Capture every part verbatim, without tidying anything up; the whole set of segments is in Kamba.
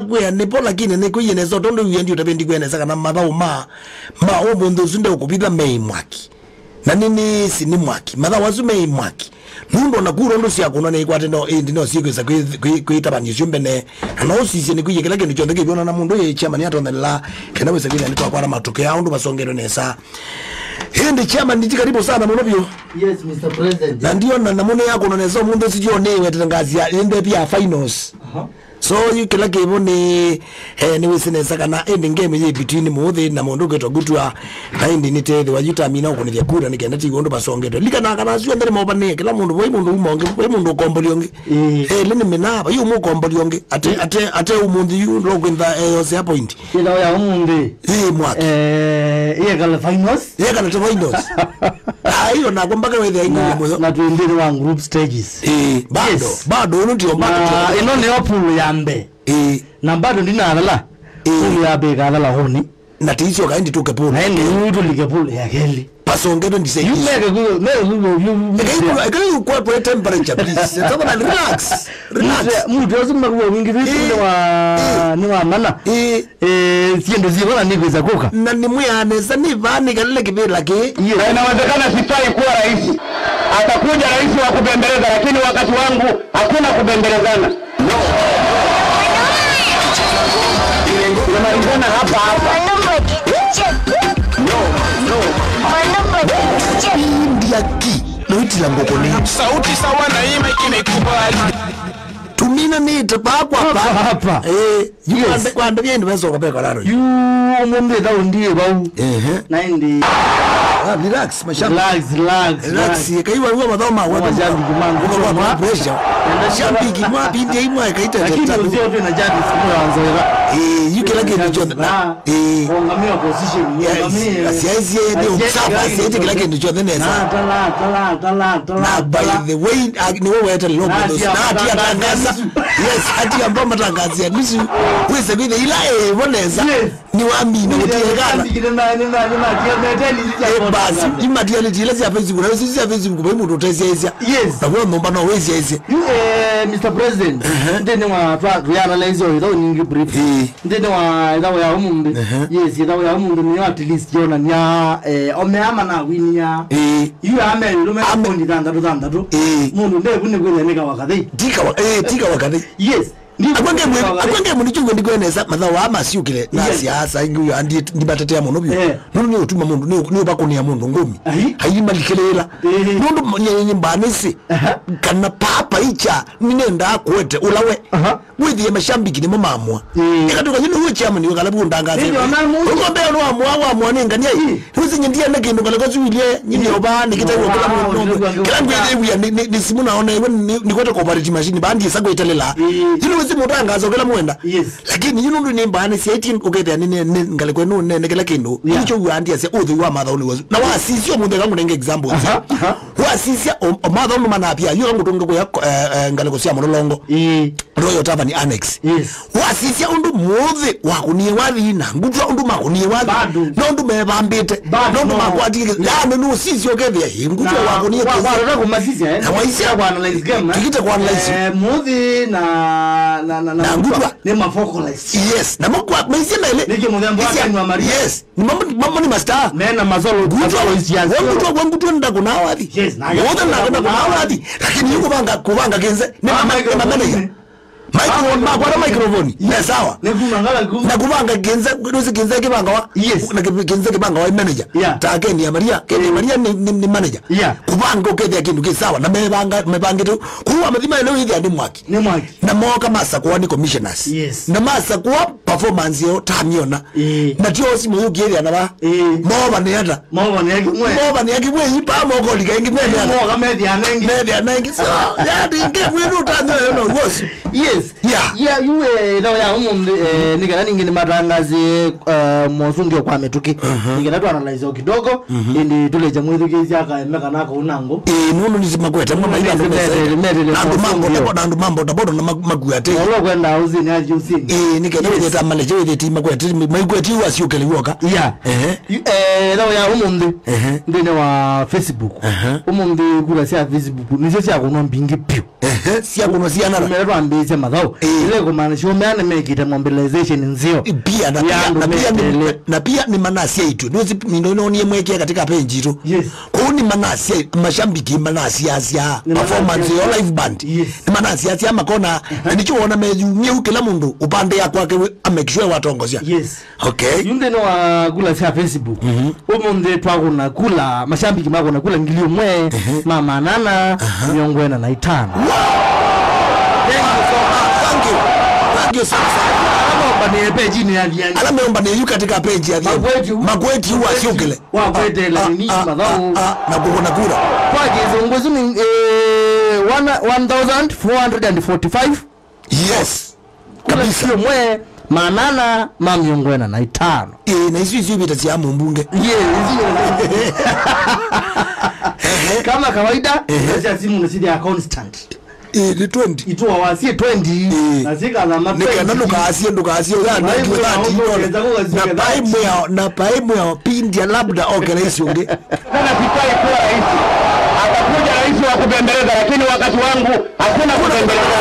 Kwĩa nĩpo, lakini nĩkwĩie nesa, tondũ wĩa ndi ũtavye ndikwĩa nesa kana mathaũ ma, ma ũmũnthĩ ũsu ndeũkũvitha mei mwaki. Na nĩnĩsĩ nĩ mwaki. Mathaũ asu mei mwaki. Nũndũ ona kura ũndũ syakũnwa nĩikwate no, ĩndĩ no syĩkwĩsa kwĩ-, kwĩ-, kwĩtavanĩsyo mbene. Na no ũsisye nĩkwĩie kĩla kĩndũ kyonthe kĩvyona na mũndũ yĩ chairman atonelelaa, kenda wĩsa kwĩthĩa nĩtwakwata matũkeo ũndũ vasongetwe nesa. Ĩndĩ chairman, ndi karibu sana mũno vyũ. Yes, Mister President. Na ndiona na mũnĩ yakũnwa nesa ũmũnthĩ ũsu yo nĩwetete ngazi ya, ĩndĩ pia finals. Aha. So, yu kĩla kĩvo nĩ, eh, nĩwĩsĩ nesa kana ĩndĩ game yĩ between Mũũthĩ na mũndũ ũkwĩtwa Gutwa, na ĩndĩ nĩteethĩwa yu tamina ũkũnĩthya kura nĩ kenda tiw'o ũndũ vasongetwe. Likana kana asu onthe nĩmovanĩe, kĩla mũndũ, vai mũndũ uma ũngĩ, vai mũndũ ũkombolia ũngĩ. Ĩĩ. Eh, lĩ nĩ mĩnaa, vai ũmwe ũkombolia ũngĩ, ate, ate, ate ũmũnthĩ yu, lokwĩntha, eh, yosea point. Ĩthaũ ya ũmũnthĩ. Ĩĩ, mwaki. Eh, yekala finals. Yekala ta finals. Ah, hiyo na kwamba kawe the ingi na, mwezo. Na twendele wa group stages. Eh, bado, yes. Bado, uno ndio bado. Na ino nĩ pool ya mbee. Eh. Na bado ndinalala. Eh. Pool ya mbee kalala honi. Na tiisyo kaindi tuke pool. Na indi yu tulike pool ya keli. Pasonge ndo ndise. You make a good, make a good, you, you, you, yeah. Eka yu kwa, kwa temperature, please. Tafadhali, relax. Relax. Mtu, mtu yosi mnakuwa wingi, eh, ni wa, eh, ni wa mana. Eh. Eh, siendo zivona nĩkwĩsa kũka. Na nĩmwĩaa nesa, nĩ vaa nĩkalile kĩvĩla kĩĩ. Yes. Na inawezekana sifai kuwa rais. Atakuja rais wa kubembeleza, lakini wakati wangu hakuna kubembelezana. No. Tunamalizana hapa hapa. No, no. India ki, no itila ngoko ni. Sauti sawa na hii mic imekubali. Tuminanĩte paa kwa paa. Hapa, hapa. Eh, yu, yes. Kwande, kwande vya indi vesoka peko laro. Yu, ũmũnthĩ thaũ ndiĩ vau. Ehe. Na indi. Ah, relax, mashabiki. Relax, relax, relax. Relax, kaiwa ruwa mathoma wa. Mashabiki mangu. Kwa pressure. Mashabiki mwa pindi imwa kaita. Lakini tatu. Usio tu na jadi siku ya nzoera. Eh, yu kĩla kĩndũ kyonthe. Na, eh, ongamia position. Yes. Ongamia. Asiasie ni observer, asiasie kĩla kĩndũ kyonthe nesa. Na, tala, tala, tala, tala. Na by the way, ah, nĩwe wete logo. Na ati atangaza. Yes, ati amba matangazi ya nusu. Wese kwithe ila, eh, vonesa. Yes. Ni wamina, yes, utiekana. Eh, basi, imatiality ila sya Facebook, na sisi sya Facebook, bai mũndũ ũtesiaisya. Yes. Na kwa nyũmba no wesiaisya. You, eh, Mister President, ehe, nthĩnĩ wa twa, tũyanalyze o ĩthaũ nyingĩ brief. Eh. Nthĩnĩ wa ĩthaũ ya ũmũnthĩ. Ehe. Yes, ĩthaũ ya ũmũnthĩ nĩyo at least yonania, eh, omea manawinia. Eh. Yu ame ĩlũme ame- pondi thanthatũ thanthatũ. Eh. Mũndũ ndekunĩkwĩthĩa nĩ kawakathĩ. Ti kawa-, eh, ti kawakathĩ. Yes. Akwenge mwe, akwenge mwe nicho wendi kwenesa mathawa ama siukile na siasa ingi uyo andi ndibatetea mũno biũ. Eh. Nũndũ nĩ ũtuma mũndũ, nĩ, nĩ ũbakũnĩa mũndũ ngũmi. Ahi. Ayi malikĩlĩla. Eh. Nũndũ nyinyi mbanisi. Aha. Kana papa icha, nĩnenda kwete ũla we. Aha. Wĩthĩe mashabiki nĩmo mamwa. Eh. Ĩkatuka yĩno uwe chairman wĩkala bu ndangaze. Ndio, na mu- Uko mbeo no amwa, wa mwa nengania. Eh. Nĩwĩsĩ nyie ndiana kĩndũ ngalĩko siwĩlye, nyie nĩoba, nĩkĩtaĩwa kĩla mũndũ. Kĩla ngwĩthĩw'a nĩ, nĩ, nĩ simũ naona iwe nĩ, nĩkwete kũparĩti machine, bandi ĩsa kwĩtelela. Ĩĩ. Yu nĩwĩsĩ mũtangazo kĩla mwenda. Yes. Lakini yu nũndũ nĩ mbaa nĩsyaĩtye ũkethĩa nĩ, nĩ, nĩ ngalĩko ĩno nene kĩla kĩndũ. Yeah. Nĩkyo wĩandia sya ũtheu wa mathaũ nĩ wasu. Na wasisya mũndũ eka ngũnenge examples. Aha, aha. Wasisya o, o mathaũ nĩ manapia, yu ngũtũnga kũya, eh, eh, ngalĩko sya mũlolongo. Ĩĩ. Royal Tavern Annex. Yes. Wasisya ũndũ mũthĩ wakũnie wathi na ngutwa ũndũ makũnie wathi. Bado. No ũndũ mevambĩte. Bado, no ũndũ no. Makwatie. Yaani nũsisya ũkethĩa, ĩ, ngutwa na wakũnie wa-, kĩĩ? Warora kũmasisya, eh? Na waisya. Kwa analyze game, eh? Tukite kwa analyze. Eh, mũthĩ na, na, na, na ngutwa. Nĩ mafocalize. Yes. Na makwa, maisye mele. Nĩkĩ mũthemba wa Ken wa Maria? Yes. Ni mambo, mambo ni mastar. Mena masolo, ngutwa, masolo isiansi. Ngutwa, ngutwa ndakũna wathi. Yes, na ngutwa ndakũna wathi. Lakini yuko banga, kubanga kenze. Ni mama, ni mama. Microphone, makwata microphone. Yes, sawa. Nĩkuma ngala ku. Na kũvanga kĩnza, ndũsĩ kĩnza kĩvangawa. Yes. Na kĩ-, kĩnza kĩvangawa manager. Yeah. Ta Ken ya Maria, Ken ya Maria nĩ, nĩ, nĩ manager. Yeah. Kũvanga ũkethĩa kĩndũ kĩ sawa, na mevanga, mevangĩte. Kũu amathima ĩno wĩthĩa nĩ mwaki. Nĩ mwaki. Na moka masakwa nĩ commissioners. Yes. Na masakwa performance yao tamiona. Eh. Na tio simũ yũkĩthĩa na va. Eh. Mova nĩ ata? Mova nĩ akĩmwe. Mova nĩ akĩmwe, ipa moko lika ĩngĩ methĩa. Mova methĩa nengi. Methĩa nengi. So, ya ndinge mwĩrũ ũtanyo yo no was. Yes. Yeah. Yeah, yu, eh, ĩthaũ ya ũmũnthĩ, eh, nĩ kana ningĩ nĩmatangazie, eh, mosungio kwa mĩtũkĩ. Uh-huh. Nĩ kana tu analyze o kidogo, mhm, ĩndĩ tũleja mwĩthukĩĩsya akaeme kana akauna ngũ. Eh, nũndũ nĩsimakwete mwa maila nũmesete. Metele, metele na andũ mambo mosungio. Tabo, na andũ mambo tabo na makuate. Olo kwenda usini athi usini. Eh, nĩ kana, yes, wĩthĩta maleje wĩthĩti makwete, maikwete yu asiũkele yuoka. Yeah. Ehe. Yu, eh, ĩthaũ ya ũmũnthĩ, ehe, nthĩnĩ wa Facebook. Ehe. Ũmũnthĩ kura sya Facebook nĩsyo syakũnwa mbingĩ piũ. Ehe, syakũnwa siana. Tumĩle twambĩĩsya Mathau. Eh. Ile kumaanisha umeane mekite mobilization nzeo. Pia, na ya pia, andũ na pia ni, metele. Na pia ni manasya itu. Ndio zi, ndio ndio ni mwekea katika page itu. Yes. Kwa ni manasya, mashabiki manasya sia. Ni performance manasya ya live band. Yes. Ni manasya sia makona. Na nicho wona meju, miu kila mundu upande ya kwake we, a make sure watongozia. Yes. Okay. Yu nthĩnĩ wa kula sya Facebook. Mhm. Ũmũnthĩ twakũna kula, mashabiki makũna kula ngili ũmwe, mhm, ma maana ana, aha, mĩongo ĩna na itano. Wow! Thank you so much. Thank you. Thank you so much. Ala meũmbanĩe page-inĩ ya Thiani. Ala meũmbanĩe yu katika page ya Thiani. Makweti yu. Makweti yu wasyũkĩle. Wakwetele ah, nini ah, mathau. Ah, ah, na kũkũna kura. Kwa kĩsũngũ isu nĩ, eh, one, one thousand four hundred and forty-five. Yes. Kabisa. Kula sio mwe maana ana ma mĩongo ĩna na itano. Eh, na isu isu vita cia mumbunge. Yeah, isu. Ehe. Kama kawaida, ehe, cia simu nĩ cia constant. Eh, ni twenty. Itwa wasie twenty. Eh. Na zika za ma twenty. Nĩkenda ndũkasie, ndũkasie, ya, na pai mwĩao, na pai mwĩao, na pai mwĩao, pindia labda okela icio ngĩ. Kana sipai kuwa rais. Atakuja rais wa kubembeleza, lakini wakati wangu hakuna kubembeleza.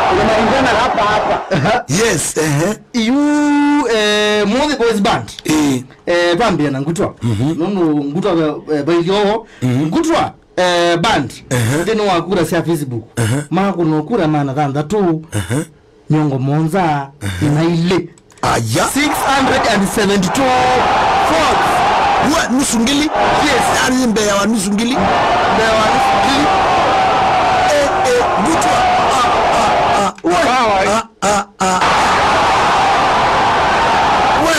Tunamalizana hapa hapa. Yes, ehe. Yu, eh, Muthi Boys Band. Eh. Eh, twambie na Ngutwa. Mhm. Nũndũ Ngutwa, eh, baithyowo. Mhm. Ngutwa, eh, Band. Ehe. Nthĩnĩ wa kura sya Facebook. Ehe. Makũna kura maana thanthatũ. Ehe. Mĩongo mũonza na ilĩ. Aya. Six hundred and seventy-two votes. Wa nusu ngili? Yes. Yaani mbee wa nusu ngili? Mbee wa nusu ngili. Eh, eh, Ngutwa. Ah, ah, ah. We. Ah, ah, ah. We,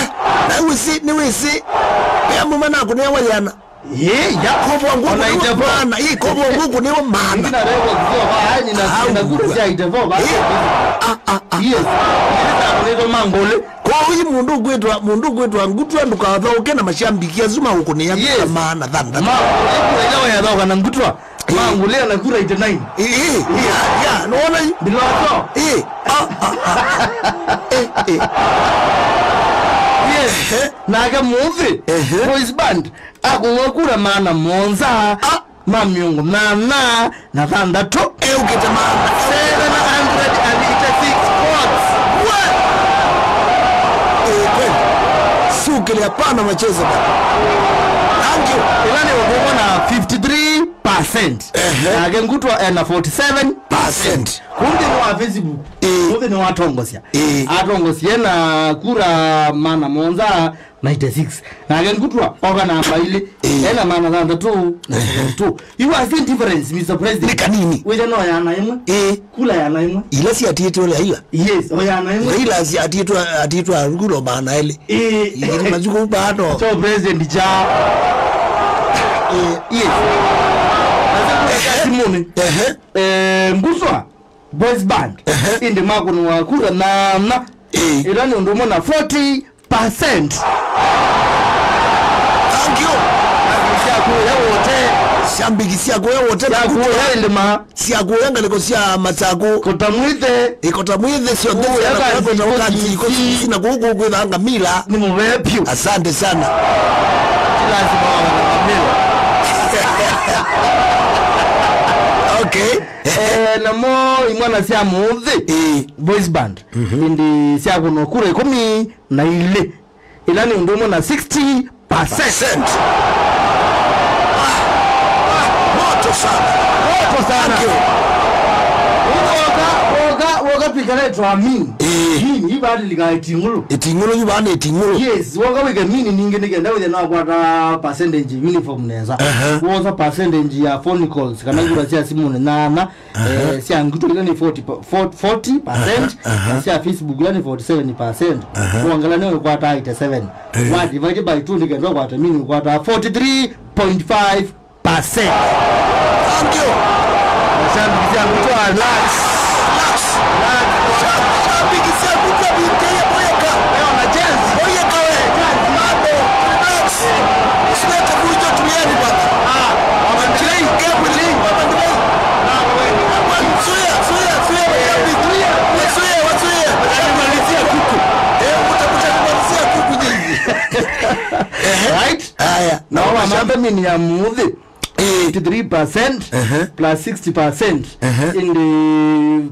na wĩsĩ, nĩ wĩsĩ. Pea muma naku nĩ wa yana. Ĩĩ, ya. Kovwa ngũkũ nĩwe maana. Ĩĩ, kovwa ngũkũ nĩwe maana. Nina records sio ba, yani na, na kura sya itebo ba. Ĩĩ. Ah, ah, ah. Yes. Nina records mangole. Kwa hiyo mũndũ kwĩtwa, mũndũ kwĩtwa Ngutwa ndũkathaũke na mashambiki asu maũkũnĩa. Yes. Maana thanthatũ. Ma, ĩkura ila wayathaũka na Ngutwa. Ĩĩ. Mangole na kura eighty-nine. Ĩĩ, ĩĩ. Ya, ya, nona hii? Biloto. Ĩĩ. Ah, ah, ah. Eh, eh. Yes. Eh. Nake Muthi. Ehe. Boys Band. Akũna kura maana mũonza, ah, ma mĩongo nana na thanthatũ. Eũkĩte maana. Seven hundred and eighty-six votes. What? Eh, kweli. Sukili, hapana mchezo bana. Thank you. Ila nĩ ũkũmwa na fifty-three percent. Ehe. Nake Ngutwa ena forty-seven percent. Percent. Kumbe nĩ wa Facebook. Eh. Kumbe nĩ watongosya. Eh. Atongosye na kura maana mũonza ninety-six. Nake Ngutwa oka namba ilĩ. Eh. Ena maana thanthatũ na seventy-two. You are seeing difference, Mister President. Nĩ kanini. Wĩthe no yana ĩmwe. Eh. Kula yana ĩmwe. Ila siatiĩtwe Raila. Yes, o yana ĩmwe. Raila si-, atiĩtwe, atiĩtwe aruguro maana elĩ. Eh. Ili mazuko bado. So President cha. Eh. Yes. Asa kula simone. Ehe. Eh, Ngutwa Boys Band. Ehe. Ĩndĩ makũnwa kura nana. Eh. Ĩla nĩ ũndũ ũmwe na forty percent. Thank you. Syakuya wote. Syambiki syakuya wote. Syakuya ilima. Syakuya ngalĩko sya Masaku. Kota mwithe. Ikota mwithe syonthe. Kuya sya kanzi, kota kanzi, iko sisi na kuku kwitha ngamila. Nĩ mũvepyu. Asante sana. Lazima wawe na ngamila. Okay. Eh, namo imwana sya Muthi. Eh. Boys Band. Mhm. Ĩndĩ syakũnwa kura ĩkũmi na ilĩ. Ĩla nĩ ũndũ ũmwe na sixty percent. Percent. Ah, ah, moto sana. Moto sana. Thank you. Woka, woka, woka twĩkale twamini. Eh. Mini, ibadilika ĩting'ũlũ. Ĩting'ũlũ, yu vana ĩting'ũlũ. Yes, woka wĩke mini ningĩ nĩ kenda wĩthe no kwata percentage uniform nesa. Aha. Wosa percentage ya phone calls, kana kura sya simũ nĩ nana. Aha. Eh, sya Ngutwa ila nĩ forty pa-, forty, forty percent, aha, aha, na sya Facebook ila nĩ forty-seven percent. Aha. Wangala nĩ ũkwata eighty-seven. Eh. Wa divide by two nĩ kenda ũkwate mini ũkwata forty-three point five percent. Thank you. Mashabiki sya Ngutwa, relax. Relax. Relax. Mashabiki sya Ngutwa, binteye boyeka. Leo na chance. Boyeka we. Chance. Bado. Relax. Usilete fujo, tulieni bwana. Ah, Mama Ndilei, Gabriel, Mama Ndilei. Ah, wewe. Zuia, zuia, zuia, zuia, zuia, zuia. Malizia kuku. Eh, utakuja kumalizia kuku nyinyi. Ehe. Right? Haya. Na wao mambe mini ya Muthi. Eh. eighty-three percent, ehe, plus sixty percent, ehe, ĩndĩ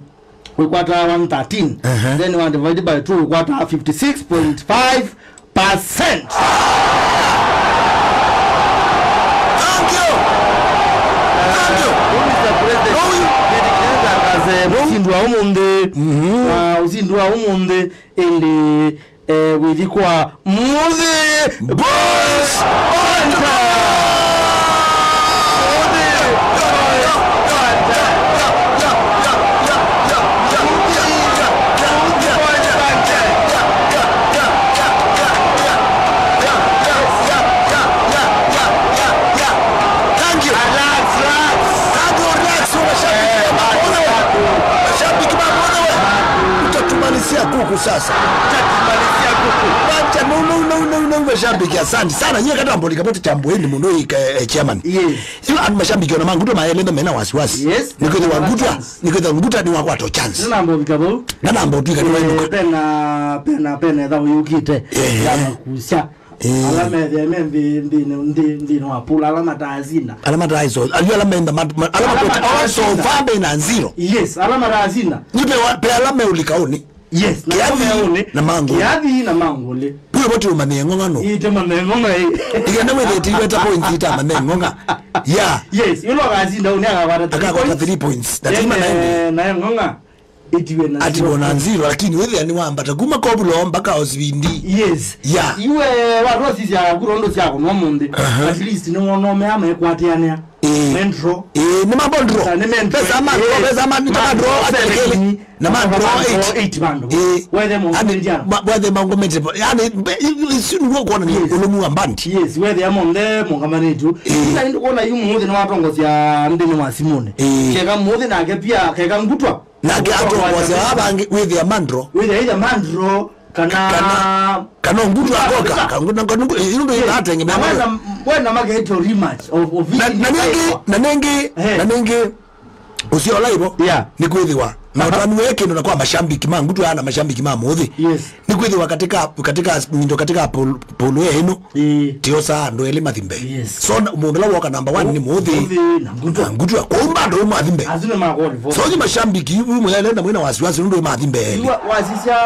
wĩkwata one thirteen. Ehe. Then wa divide by two wĩkwata fifty-six point five percent. Thank you. Thank you. Ũũ, Mister President, no, we, nĩtĩkĩlĩte akaze mũsindi wa ũmũnthĩ. Mhm. Wa ũsindi wa ũmũnthĩ, ĩndĩ, eh, wĩthi kwa Mũthĩ Bulls Banter. Mũthĩ Bulls Banter. Thank you. Relax, relax. Thank you, relax, mashabiki. Eh, mashabiki, mama, wewe. Utatumalizia kuku sasa. Utatumalizia kuku. Wacha, no, no, no, no, no, mashabiki, asante sana. Yeye kata mboli kapata chambo hili muno, eh, chairman. Yes. Yu andũ mashabiki ona ma Ngutwa maelenda mena wasiwasi. Yes. Nĩkwĩthĩwa Ngutwa, nĩkwĩthĩwa Ngutwa nĩwakwata chance. Nĩnamba ũvika vau. Ndanamba ũtw'ĩka nĩwainuka. Eh, pena, pena, pena etha ũyũkĩte. Eh. Ya makusya. Eh. Ala methĩa me nthĩ, nthĩnĩ, nthĩ, nthĩnĩ wa pool, ala mataasinda. Ala mataasinda. Ayu ala menda mat-, ma-, ala makwete, ala so far mena zero. Yes, ala mataasinda. Nĩ pe wa-, pe ala meũlika ũnĩ. Yes, na Kĩathi meũnĩ, na Mangũlĩ. Kĩathi na Mangũlĩ. Pwe voti ũmanye ng'ong'a no. Ite mane ng'ong'a ĩ. Igenda wĩthĩte iweta points ita mane ng'ong'a. Yeah. Yes, yũla ũkasinda ũnĩ akakwata three points. Akakwata three points. Na tima na ĩndĩ. Na ng'ong'a itiwe na ati zero bona points. Zero, lakini wĩthĩa nĩ wambata kuma kobulo mpaka osivindi. Yes. Yeah. Iwe watu wasisya kuro ndo syako no mũnthĩ. Aha. At least nĩ wona ũmea mekwatĩanĩa. Eh. Mendro. Eh, nĩ mabondro. Sa nĩ mendro. Pesa ma, eh, pesa ma, nĩ mabondro, atĩkĩle. Na mabondro eight. Eight bando. Eh. Wethe mũndũ. Ani, mwendia. Ma-, wethe maungo mete. Yani, be-, i-, i-, isu nĩguo kuona nĩ, yes, ũlũmu wa band. Yes, wethe amonde mũngamanĩtu. Eh. Ila ndio kuona yu mũthĩ nĩ watongosya nthĩnĩ wa Simone. Eh. Keka mũthĩ nake pia, keka Ngutwa. Nake atongosya wa bangi, wethe mandro. Wethe either mandro, kana kana, kana Ngutwa akoka. Kana Ngutwa, kana Ngutwa, ĩndũ ĩtatenge na wena, wena make to rematch of, of na, na nĩngĩ, na nĩngĩ, eh, na nĩngĩ, ũsio laivo, yeah, nĩ kwĩthĩwa na, aha, ũtanu wĩ kĩndũ na kwa mashabiki ma Ngutwa na mashabiki ma mũthĩ. Yes. Nĩ kwĩthĩwa katika, katika, ngindo katika pool, pool ĩno, ĩĩ, tiosa andũ elĩ mathi mbee. Yes. So, na, mũndũ ũla woka number one nĩ mũthĩ. Mũthĩ na Ngutwa. Na Ngutwa. Kwoou bado ũmathi mbee. Asu nĩ ma qualify. So, nĩ mashabiki, yu mũyalenda mwĩna wasiwasi, nũndũ mathi mbee. Yu wa-, wasisya,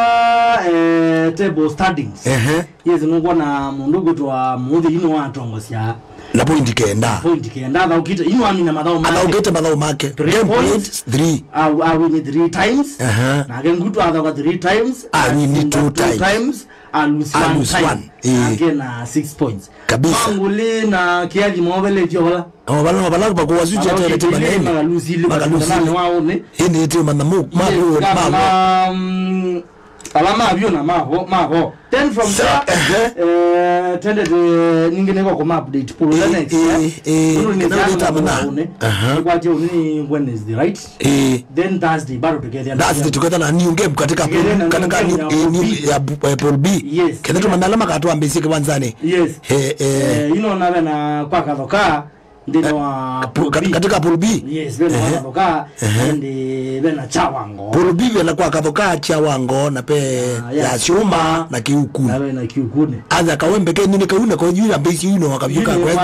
eh, table standings. Ehe. Yes, nũkwona mũndũ ũkwĩtwa mũthĩ yu nĩwatongosya. Na point kenda. Point kenda, athaũkĩte. Yu amina mathaũ make. Athaũkĩte mathaũ make. Three points. Game played, three. A, awini three times. Aha. Nake Ngutwa athaũka three times. Awini two times. Asinda two times. Alusi one time. Alusi one, eh. Nake na six points. Kabisa. Mangũlĩ na Kĩathi moveletio vala. O, vala, vala, vakuwa su chetele tima nene. Makalusi ile. Makalusi ile. Wa ũnĩ. Ĩndĩ ĩtĩ mana mu, ma, yes, ma, ma, mm, ala mavyo na mavo, mavo. Then from there, eh, tendete ningĩ nĩko kuma update pool the next, eh, eh, eh, ndio ndio ndio ndio. Aha. Kwa hiyo ni Wednesday, right? Eh. Then Thursday, bado tukethia na Thursday, tukethia na new game katika pool, katika new game ya, eh, new, ya, eh, pool B. Yes. Kenda tumamela makatwambĩsye kĩwanzanĩ. Yes. Eh, eh. Eh, you know, na, na kwa kathoka, nthĩnĩ wa pool B. Katika pool B. Yes, vena kwa kathoka, ehe, ndi vena Kyawango. Pool B vena kwa kathoka, Kyawango, na pe, ah, ya, ya Syuma, na Kiuku. Na vena Kiukune. Anya kawembe ke nini kauna kwa juu na base yu no wakavyuka kwezo.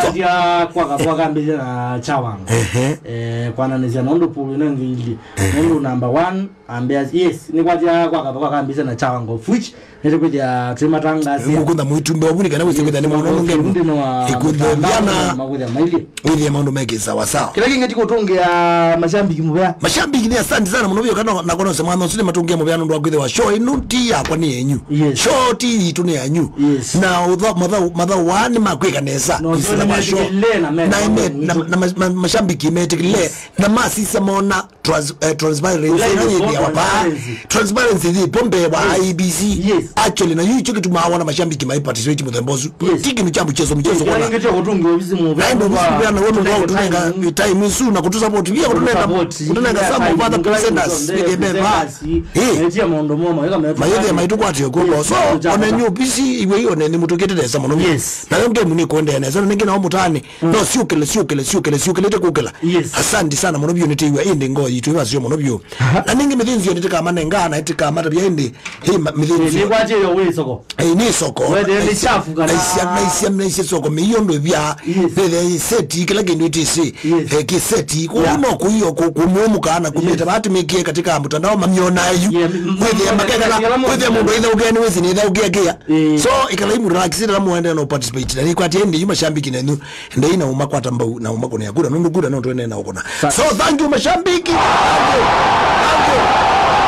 Kwa kathoka mbĩsya na Kyawango. Ehe. Eh, kwananĩsya nũndũ pool ĩno nthĩ ilĩ. Ehe. Nũndũ number one, ambĩa, yes, nĩ kwatya kwa kathoka kambĩsya na Kyawango, of which nĩtũkwĩthĩa twĩmatangasia. Ngũkũnda mũitumbe wa vuni kana wĩsĩ kwĩthĩa nĩ mũno mũno ngemu. Ĩkũnthĩa vyana. Makwĩthĩa mailye. Wĩthĩa maũndũ meke sawa sawa. Kĩla kĩngĩ ti kũtũngĩa mashabiki mũvea. Mashabiki nĩ asante sana mũno vyo kana na kono semana ũsu nĩ matũngĩa mũvea nũndũ wa kwĩthĩwa show ĩno ti yakwa, nĩ yenyu. Yes. Show ti yitũ, nĩ yanyu. Yes. Na ũtha-, mathaũ, mathaũ wa nĩ makwĩka nesa. No, kwĩsĩla so ma show. Na ime-, na, na ma-, ma-, mashabiki metĩkĩle. Yes. Na masisa mona trans-, eh, transparency ĩla yĩthĩawa vaa. Transparency. Transparency yĩpo mbee wa, yes, I E B C. Yes. Actually, na yu icho kĩtumaa wona mashabiki mai participate mũthemba ũsu. Yes. Ti kĩndũ kya mchezo, mchezo. Yes, kona. Kĩla kĩngĩ kya kũtũngĩa ovisi mũvea. Na ĩndĩ ovisi mũvea na wona ũtũnenga time isu na kũtũ support. Pia kũtũnenga, kũtũnenga some of other presenters. Ndio, ndio, ndio. Eh. Mayĩthĩa maitũkwatĩe kw'oko. Yes, so, ona nyu ovisi iwe ione nĩ mũtũkĩte nesa mũno. Yes. Na yo game nĩ kũendeea nesa. Na nĩngĩ nao mũtaani. Mm. No, syũkĩle, syũkĩle, syũkĩle, syũkĩlĩte kũkĩla. Yes. Asante sana mũno vyũ, nĩtĩiwa ĩndĩ ngoo yitũ ĩvasyo mũno vyũ. Aha. Na nĩngĩ mĩthĩnzĩo nĩtĩkamanenga na ĩtĩkamatavya ĩndĩ. Hĩ ma-, mĩthĩnzĩo. Nĩ kwatĩĩo wĩ soko. Ĩĩ, nĩ soko. Wethe nĩ chafu kana naisya, naisya, naisya soko mĩio ndũ ĩvya. Yes. Vethĩa ĩseti Kĩla kĩndũ itisi, yes, eh, kĩseti. Kũu, yeah, no kũio kũ-, kũmũmũka na kumĩte, yes, vati mĩkie katika mtandao mamyona yu. Yeah, m-, m-, kwĩthĩa m-, makekala, m-, kwĩthĩa mũndũ aithaũkĩa nĩ wĩsĩ nĩ aithaũkĩa kĩa. Eh. So, ĩkalai mũrelax, ĩla mũendee na participate. Na nĩkwatĩ ĩndĩ yu mashambiki nenyu, ndei na ũmakwata mbau na ũmakũnĩa kura, nũndũ kura no twene na ũkũna. Sa- So, thank you mashambiki. Thank you. Thank you.